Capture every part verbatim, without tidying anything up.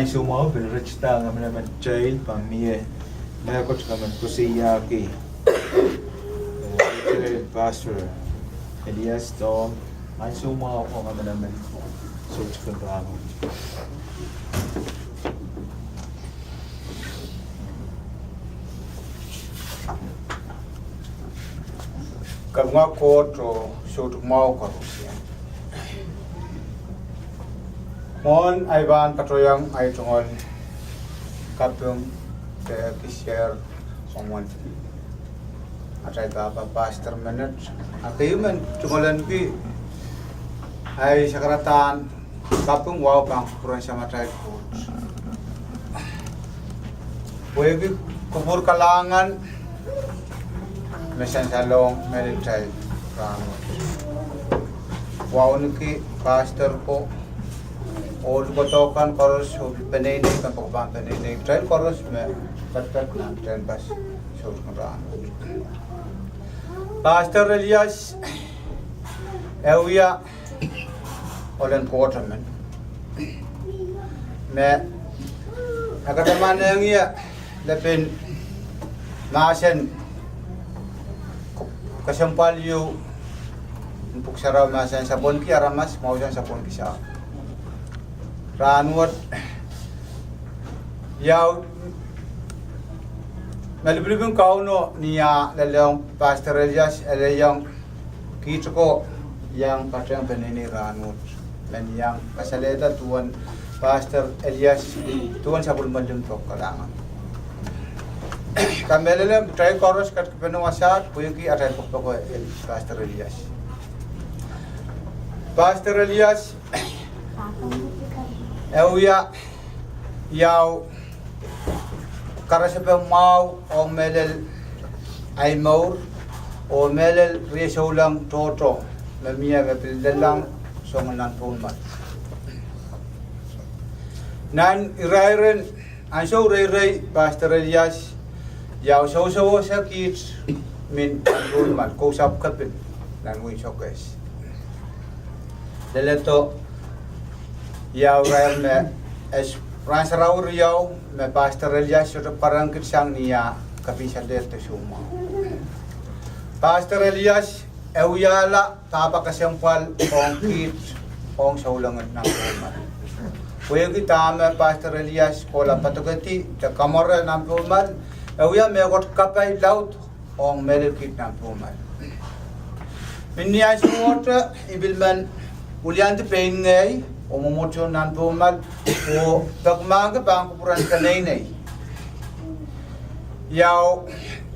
Soumwahu pil ritida emenemen kitail pahn mie mehkot me men koasoiahki, eh, Pastor Elias Tom. Ansou mwahu ong emenemen soutik en rahnwet. Kapinga Koht oh soutik mwahu koaros. Mwohn ei pahn patohwanohng ei tungoal kaping de kisier ong mwohn atail pahpa pastor menet, a keieu men tungoal en ki ei sakaradahn kaping wahu pahn kupwuren Samatail Koht. Pwehki kupwur kalahngan me sansalohng mehlel kitail rahnwet. Wauneki pastor ko, oh likodo kan koaros, oh peneinei kan pahn peneinei kitail koaros me patpat nan tehnpas soutik en rahnwet. Pastor Elias e wia ohl en Koht emen me e katamanehng ie lepin mahsen kesempwal ieu en Pwuhk Sarawi, mahsen sapwelliki aramas, mwahusang sapwellikihsang. Rahnwet ia me lipilipil en Kauno ni ah lelohng Pastor Elias, e lelohng kiht ko iang patehng peneinei rahnwet, men iang kasalehda duwen Pastor Elias, duwen sapwellime limpoak kalahngan. Kamehlele kitail koaros ketikipene wasaht pwehki atail pokpoko Pastor Elias. Pastor Elias e wia ia karasepe mwahu ong mehlel ei mour oh mehlel rie souleng tohto me mie me pil lelohng soangen nan Pohnmal. Nan irairen ansou reirei Pastor Elias ia sousouwese kiht mihmi nan Pohnmal, kousapw kepin nan Winsokes. Leledo ia irair me es rahn sarawi riau me Pastor Elias sohte pwarehng kiht sang ni ah kapinsalehde soumwahu. Pastor Elias e wiahla pahpa kesempwal ong kiht ong souleng nan Pohnmal. Pwehki dahme Pastor Elias kohla padokedi de kamware nan Pohnmal, e wia mehkot kapai laud ong mehlel kiht nan Pohnmal. Ni ansowohte I pil men wiliandi pein ngehi oh mwomwohdiso nan Pohnmal oh peki mahk pahn kupwuren peneinei. Ia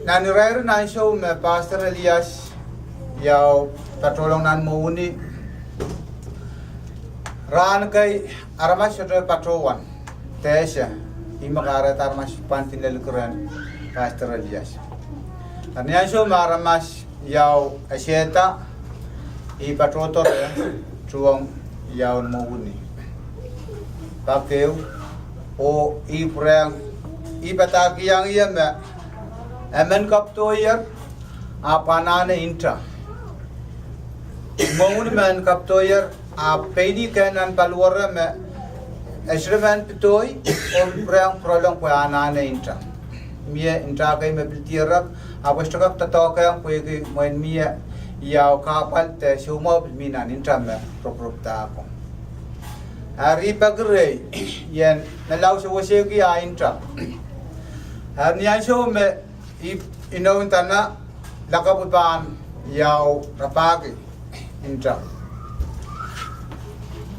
nan irairen ansou me Pastor Elias ia patohlong nan mwohni, rahn kei aramas sohte patohwan de ese ihme kahrehda aramas pahn kin lelkirehng Pastor Elias. Ni ansou me aramas ia esehda, I patohdo reh tuhwong ia mwohni pak ehu oh I pwurehng, I padahkihong ie me emen kapwdohier ahpw anahne nta. Mwohni men kapwdohier ahpw pein ih kehn nan paliwere me e sohte men pedohi oh pwurehng pwurolong pwe anahne nta. Mie nta kei me pil dierek ahpw e sohte kak doadoahkehng pwehki mwein mie ia kahpwal de soumwahu pil mi nan nta me ropwuropwudahko. Eri I peki rehi ien me lao sewesehki ah nta. Eri ni ansou me I, inou ndahna lakapw pahn ia rapahki nta.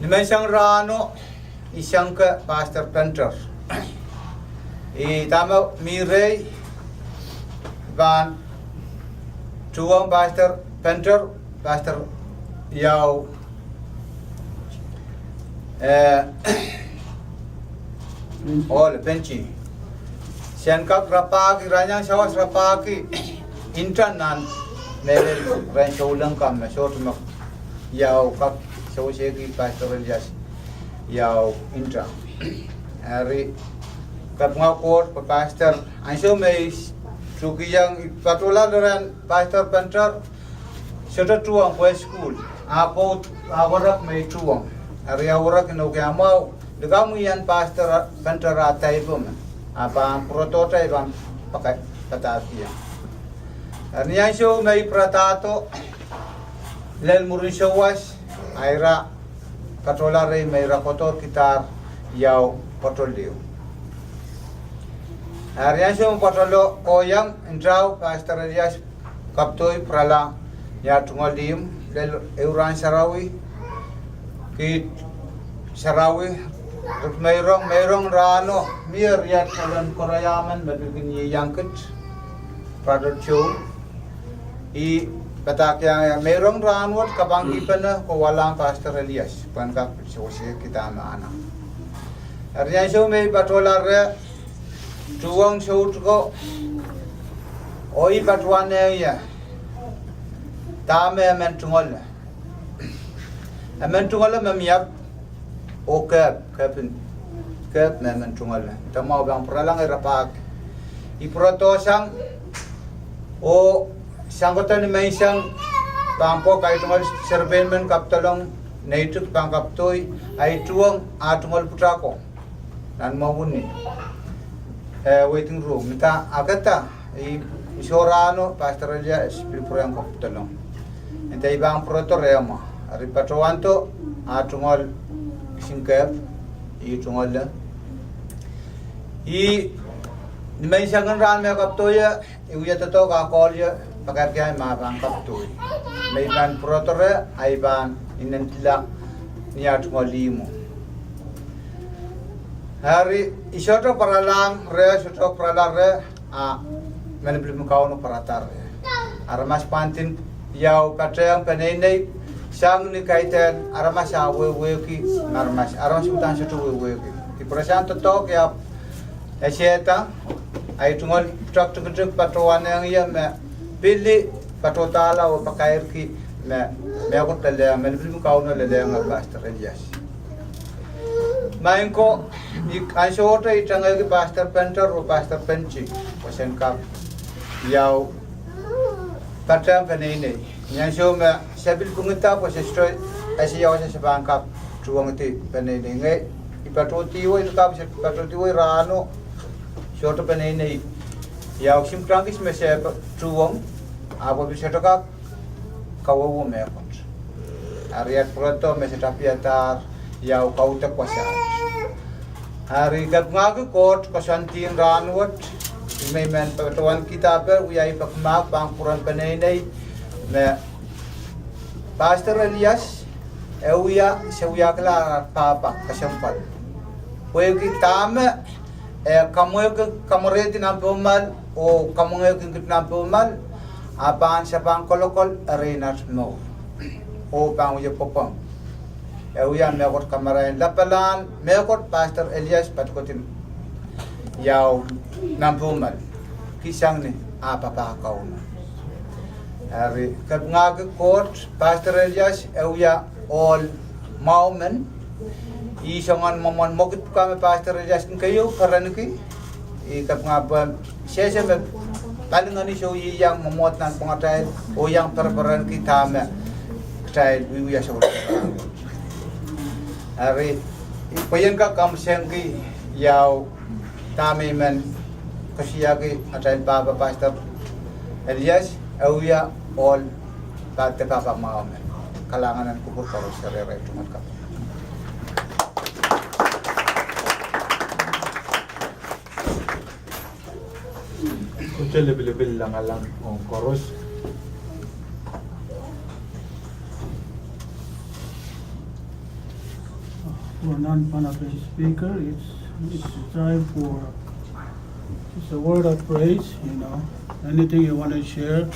Ni menseng rahno I sangke Pastor Penter. I dahme mi rehi pahn tuhwong Pastor Penter, Pastor ia, eh, ohl Benji, sen kak rapahki, irail iang sawas rapahki nta nan mehlel rehn souleng kan me sohte me ia kak sewesehki Pastor Elias ia nta. Eri kapinga Koht pwe Pastor, ansou me I tuhkihong, I patohla rehn Pastor Penter, sohte tuhwong pwe sukuhl, ahpw, ahpw werek me I tuhwong. Eri ia werek inoukihla mwahu Likamw ien Pastor Penter ah taipo me, a pahn pwurodohte I pahn paka-, padahkihong. Eri ni ansou me I pwuradahdo lel mwurin souwas, a ira patohla rehi me ira kohdohr kidahr ieu pwotol ehu. Eri ni ansou me pwotolo kohieng, ntao Pastor Elias Kaptoi pwurala ni ah tungoal ihmw lel ehu rahn sarawi, kiht sarawi, rit meirong, meirong rahno, mie riat kelen koaros men me pil kin ieiang kiht, Brother Joe, I padahkihong ie, meirong rahnwet kapangkihpene kohwalahng Pastor Elias, pwehn kak pil sewese kihda me anahn. Eri ni ansou me I patohla reh, tuhwong soutiko, oh I patohwan ie, dahme e men tungoale. E men tungoale me miap, oh kehp, kehpin, kehp me e men tungoale. Dahme I pahn pwuralahng ira pak. I pwurodohsang, oh sang kohdo ni menseng, pahn pwukoa I tungoal serepein men kapidolong, neitik pahn kapitoi, a I tuhwong ah tungoal pwutako nan mwomwen ni, eh, waiting room. Nda akada, I, I sohrano, Pastor Elias pil pwurehng kapidolong. Nda I pahn pwurodo rehmw. Eri patohwando ah tungoal kisin kehp, I tungoale. I, ni menseng en rahn me kapitoi, I wie doadoahk ah call ie, pakairki ahi ma pahn kapitoi. Me I pahn pwurodo reh, a I pahn inenla ni ah tungoal ihmwo. Eri I sohte pwaralahng reh, sohte pwarala reh, a menipilimw Kauno pwarada reh. Aramas pahn din ieu patehng peneinei, sang ni kaidehn aramas ah wehwehki me aramas, aramas uhdahn sohte wehwehki. I pwurasang doadoahk, I ahpw esehda, a I tungoal pwutak tikitik patohwanehng ie me pil patohdahla oh pakairki me, mehkot lelehng, menipilimw Kauno lelehng Pastor Elias. Maing ko, I, ansou wet I tengehki Pastor Penter oh Pastor Penji pwe sen kak ieu patehng peneinei. Ni ansou me se pil pwungida pwe se sohte ese ia wasa se pahn kak tuhwongidi peneinei. Ngehi, I patohdiwei, I kak, se patohdiwei rahno, sohte peneinei ieu kisin pwutak kis me se tuhwong, ahpw pil sohte kak kawehwe mehkot. Eri I pwurodo me se tapiadahr ieu kaudok wasaht. Eri I kapingahki Koht koasoandi en rahn wet, I men patohwan kihda pwe wia I peki mahk pahn kupwuren peneinei me Pastor Elias, e wia, se wiahkihla ah pahpa kesempwal. Pwehki dahme e kamwehki, kamwerehdi nan pwuhk mwahl oh kamwengehki kiht nan pwuhk mwahl, a pahn, se pahn kolokol erein aht mour oh pahn wie pwopwong. E wia mehkot kamarain lapalahn mehkot Pastor Elias patohwan ieu nan pwuhk mwahl, kihsang ni ah papah Kauno. Eri I kapingahki Koht, Pastor Elias e wia ohl mwahu men. I soangen mwomwen mwekid pwuka me Pastor Elias kin keieu perenki. I kapinga pwe sehse me palingehn iso ieiang mwomwohd nanpwungatail oh iang pereperenki dahme kitail wiewia sou. Eri I pwehn kak kamwsengki ieu dahme I men koasoiahki atail pahpa Pastor Elias, e wia ohl pahpa, pahpa mwahu men. Kalahngan en kupwur koaros, eri irail tungoal kaping. Koht lipilipil lamalam ong koaros. For non-Pohnpei speaker, it's, it's time for just a word of praise, you know. Anything you want to share,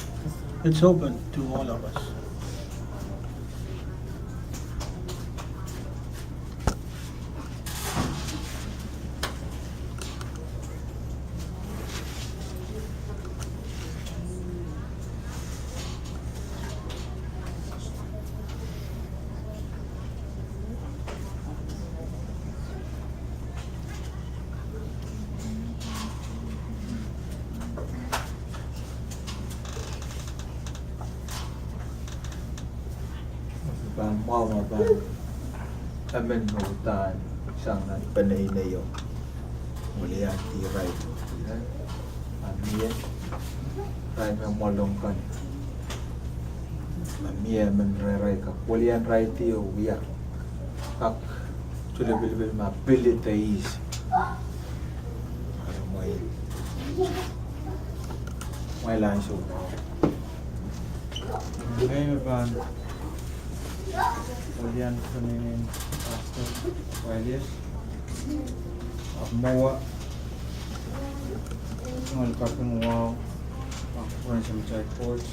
it's open to all of us. Pahn mwahu ma pahn emen me uhdahn sang nan peneineio. Weliandi irail. Ma mie irail me mwolong kan, ma mie emen rehrail kak weliandi irail oh wia, kak tulipilipil ma pil de ihs. Mwein, mwein ansou mwahu. Ngehi me pahn weliandi peneinei en Pastor Papah Elias. Ahpw mwowe, ngal kaping wahu, pahn kupwuren Samatail Koht,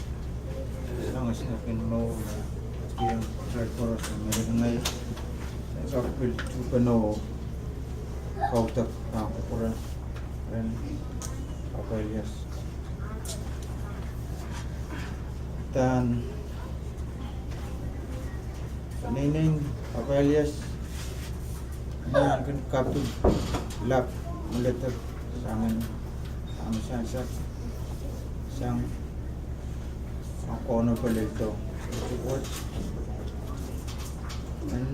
sang esingek en mour, me kihong irail koaros me ngehi, sang kak pil tuhkeno, kaudok pahn kupwuren Papah Elias. Uhdahn peneinei en Papah Elias, ni ahneki kaping lap, meletek, sang en, sang sansal, sang, sang Kauno Peledo, Supreme Court. En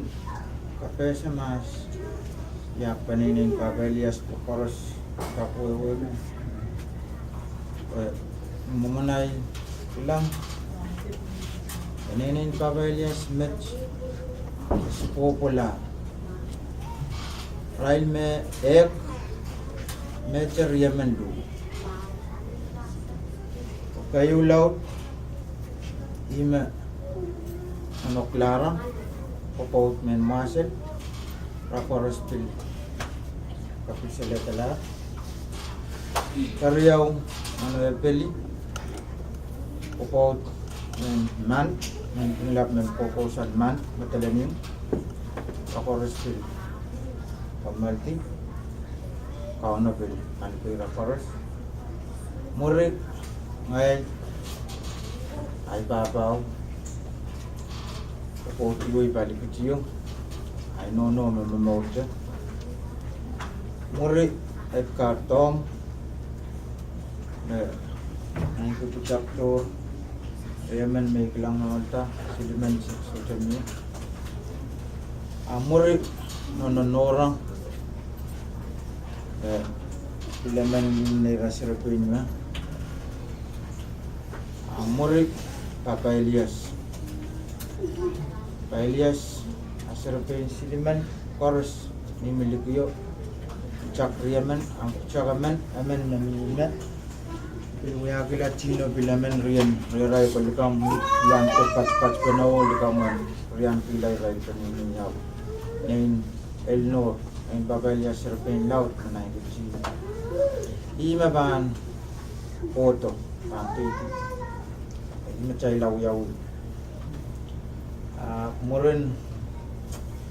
kapehse mahs, ia peneinei en Papah Elias pwe koaros kak wehwehki. Pwe mwomwen ahi kilang, peneinei en Papah Elias met, sopohpwala. Irail me ehk, mehte riemen luh. Keieu laud, ih me Nonoklahra, pwopwoud mehn Mwasel, ira koaros pil kapil selehdalahr. Keriau, Nonoepeli, pwopwoud mehn Mand, mehn Kinglap, mehn Koukousoan Mand, Madolenihmw, ira koaros pil kommoaldi, Kauno pil ahneki ira koaros. Mwuri, ngehi, ahi pahpao, pwopwoud ieu I palikihdiong, ahi nohno me momourte. Mwuri, Edgar Thom, me naineki pwutak tohr, riemen me I kilang nan ohlda, silimen sohte mie. A mwuri, Nono Norang, eh, silimen nei ira serepein me. A mwuri, Papah Elias. Papah Elias, a serepein silimen koaros mihmi likio, pwutak riemen, ahpw pwutak emen, emen me mihmi me. Pil wiahkihla tihno pil emen riemen, rehrail ko likamw, likamw te patpatpene oh likamw en riankihla irail peneinei, nein Elnor, nein Papah Elias serepein laud me naineki tihno. Ih me pahn kohdo, pahn deidi. Ih me kitail awiawi. A mwurin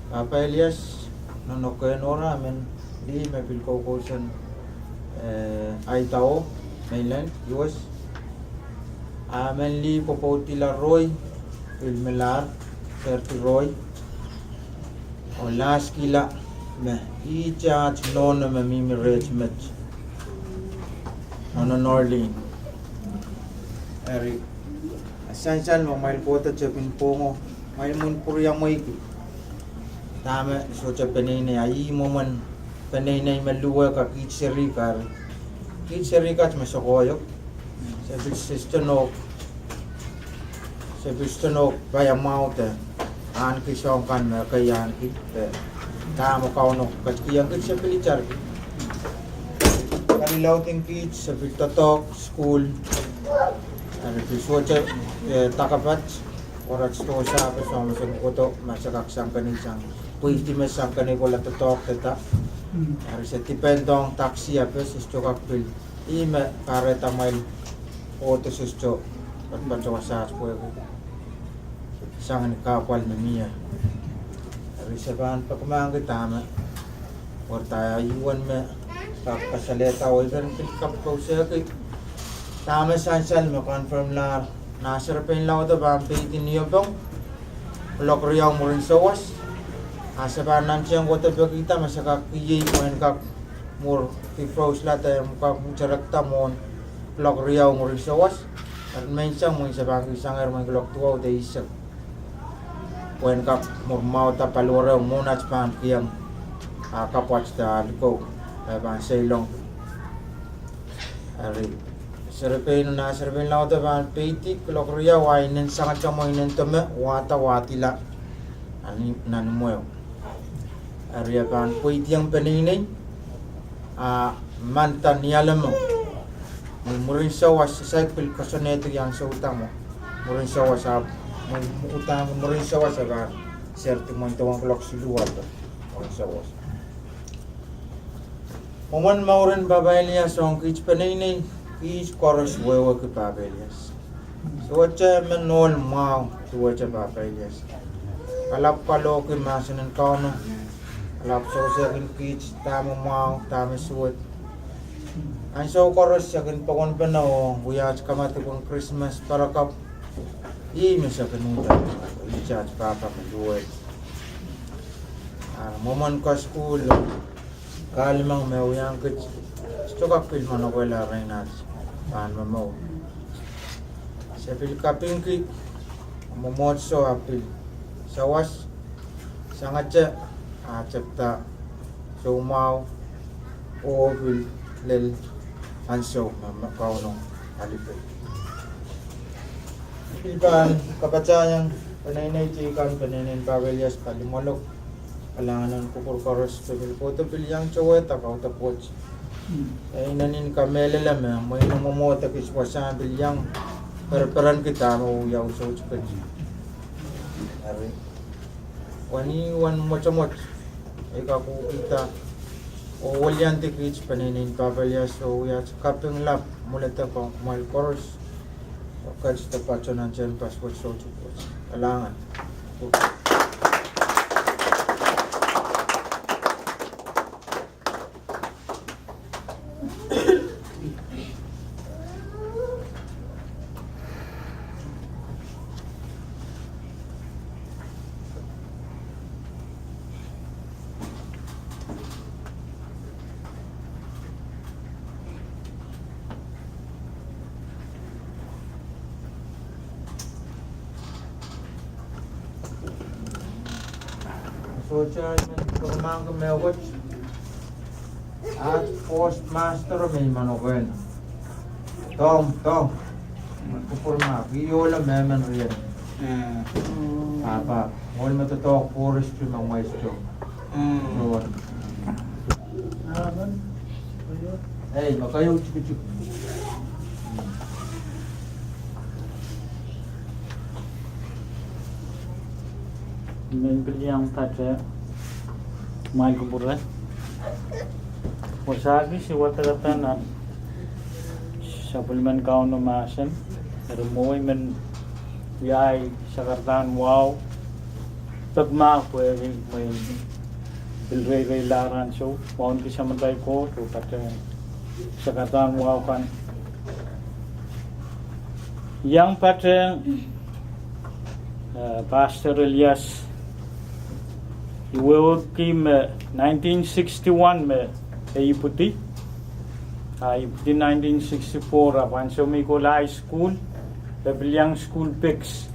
Papah Elias, Nono Kehnora, emen lih me pil koukousoan, eh, Idaho, mainland U S. A emen lih pwopwoudila rohi, pil melahr, serdi rohi, oh lahskihla me ihte aht nohno me mihmi reht met, Nono Norlin. Eri, a sansal me kumwail kohdo tepin pwongo, kumwail men pwuriamweiki dahme sohte peneinei, a ih mwomwen peneinei me luhwei kan kiht seri kan. Kiht seri kan me sokohio, se pil, se sohte nohk, se pil sohte nohk paiamwahu de ahneki soahng kan me ekei ahneki, de dahme Kauno ketikihong kiht se pil itarki. Kalilaudin kiht, se pil doadoahk sukuhl, eri pil sohte, eh, dakapat, oaralahng sahpw, soahng me se kohdo, ma se kak sang kenei sang, pweidi me sang kenei kohla doadoahk de da. Eri se dipen dohng daksi ape, se sohte kak pil. Ih me kahrehda kumwail kohdo se sohte patpatohwan saht pwehki sang ni kahpwal me mie. Eri se pahn peki mahkki dahme werdahr ia uwen me kak kasalehda oh I pahn pil kapkapwseki dahme sansal me confirm-lahr nah serepein laudo pahn peidi ni opong kuloak riau mwurin sawas. A se pahn nantihong kohdo pekihda ma se kak iei mwein kak mwur diproslada, mwein kak mwuterekda mwohn kuloak riau mwurin sawas. Eri menseng mwein se pahn kihsangehr mwein kuloak duwau de eisek, pwehn kak mwur mwahula paliwere mwohn aht pahn kihong a kapwatda likou, e pahn seilong. Eri, serepein, nan serepein laud e pahn peidi kuloak riau, a inenen sangete mwo inenen dome wahda wahdihala nan imweo. Eri e pahn pweidiong peneinei, a manda ni ale mwo. Mwo mwurin sawas, saik pil koasoanehdi ansou da mwo. Mwurin sawas, a mwo, mwo, udahn mwurin sawas e pahn serdi mwein duwen kuloak siluh ape. Mwurin sawas. Mwomwen mouren Pahpa Elias ong kiht peneinei, kiht koaros wehwehki Pahpa Elias. Sohte men ohl mwahu duwehte Pahpa Elias. Kalap kalohki mahsen en Kauno, kalap sewesehkin kiht dahme mwahu, dahme suwed. Ansou koaros se kin pokonpene oh wiahda kamadipw en Krismas parakapw, ih me se kin uhda, ih aht pahpa me luwet. A mwomwen kasukuhl, kahlemeng me wiahiong kiht, sohte kak pil manokehla erein aht pahn momour. Se pil kapingki, mwomwohdiso a pil sawas, sangete a tepda soumwahu, oh pil lel ansou me, me Kauno alipe. I pahn kapatahiong peneinei teikan, peneinei en Pahpa Elias, kalimwalok, kalahngan en kupwur koaros, pil kohdo pil iang towehda kaudok wet. E inenen kamehlele me mwein mwomwohdo kis wasahn pil iang pereperenki dahme wiawi soutik. Eri wenihmwen mwotomwot, e kak uhkihda oh weliandi kiht peneinei en Pahpa Elias oh wia aht kaping lap, mwuledek ong kumwail koaros, oh ketida patohwan tehnpas wet soutik wet. Kalahngan. Sohte men pwurmahngki mehkot. Aht postmaster me I manokehla. Tom, Tom. Kupwurmahki, ih ohlo mehmen rien. Pahpa, ohl me doadoahk forestry me mweisdo. Ei, me keieu tikitik. Men pil iang patehng, kumwail kupwure. Wasa kis I wadekada nan sapwellimen Kauno mahsen, eri mwowe I men wiahi sakardahn wahu, pekmahk pwehki mwein pil reireila ansou, wauneki Samatail Koht oh patehng sakardahn wahu kan. Iang patehng, eh, Pastor Elias, I wehwehki me nineteen sixty-one me e ipwidi, a ipwidi nineteen sixty-four, ahpw ansou me I kohla high school, e pil iang school pics.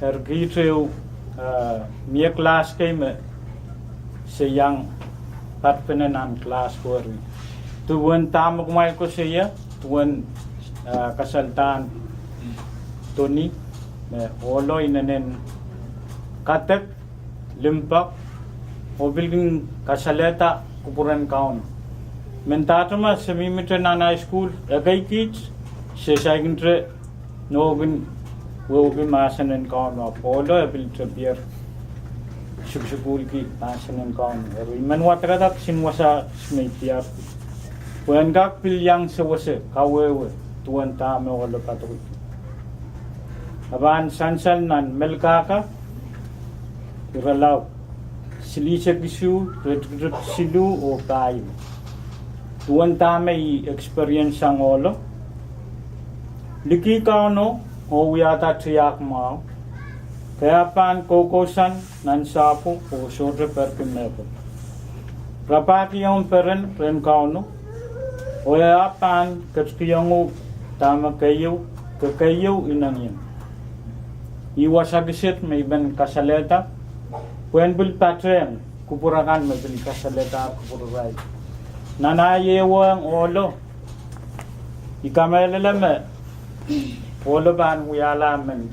Eri kiht ehu, eh, mie class kei me se iang patpene nan class weri. Duwen dahme kumwail koasoia, duwen, eh, kasalehda Tony, me ohlo inenen kadek, limpoak, oh pil kin kasalehda kupwuren Kauno. Mendahte ma se mihmihte nan high school, ekei kiht, se saikinte nohkin wehwehki mahsen en Kauno, ahpw ohlo e pil tepier sukusukuhlki mahsen en Kauno. Eri I men wadekada kisin wasa me I diar, pwe en kak pil iang sewese kawehwe duwen dahme ohlo padokedi. E pahn sansal nan Melkahka, irelaud silihsek isuh, iretikitik siluh oh pahieu. Duwen dahme I experience sang ohlo, likih Kauno oh wiahda tiahk mwahu, ke ahpw pahn koukousoan nan sahpwo oh sohte perki mehkot. Rapahkiong peren rehn Kauno, oh e ahpw pahn ketikihong uhk dahme keieu, ke keieu inengieng. Ih wasa kiset me I men kasalehda, pwehn pil patehng kupwur akan me pil kasalehda kupwur irail. Nan ahi ehuong ohlo, I kamehlele me ohlo pahn wiahla emen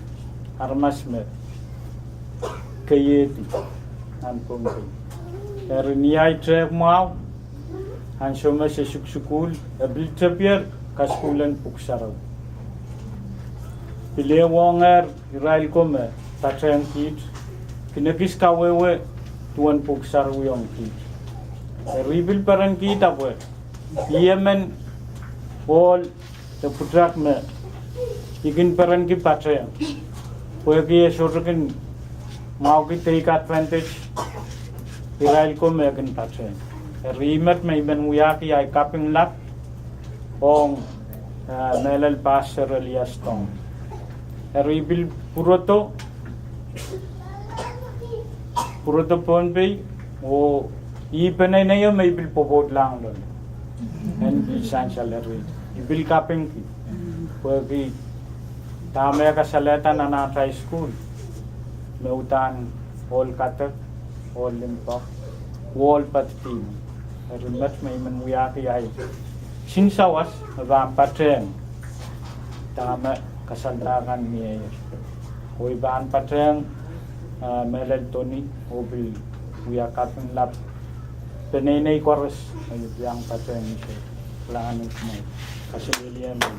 aramas me keiehdi nan Pohnpei. Eri ni ahi tehk mwahu, ansou me se sukusukuhl, e pil tepier kasukuhlen Pwuhk Sarawi. Pil ehuongehr irail ko me patehng kiht, kin ekis kawehwe duwen Pwuhk Sarawi ong kiht. Eri I pil perenkihda pwe I emen ohl de pwutak me I kin perenki patehng, pwehki e sohte kin mwahuki take advantage irail ko me kin patehng. Eri I met me I men wiahki ahi kaping lap ong, eh, mehlel Pastor Elias Tong. Eri I pil pwurodo, pwurodo Pohnpei, oh ih peneineio me I pil pwopwoudlahng loale. En pil sansal, eri I pil kapingki, pwehki dahme e kasalehda nan atail sukuhl me uhdahn ohl kadek, ohl limpoak, ohl poadidi. Eri met me I men wiahki ahi sin sawas me pahn patehng dahme kasalehda kan mieier. Oh I pahn patehng, ah, mehlel Tony oh pil wia kaping lap peneinei koaros me I pahn patehng. Ih soh, kalahngan en kumwail. Kaselehlie men.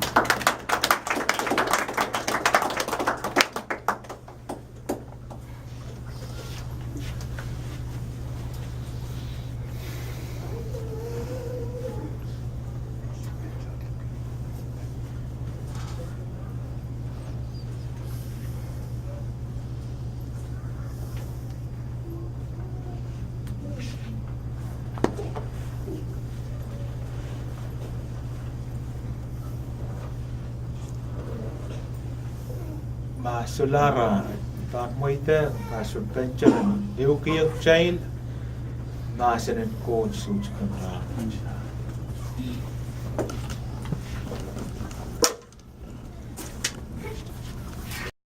Ma solahr, I pahn mweidehng Pastor Benjamin ehukiong kitail mahsen en Koht sohte kan rahnwet.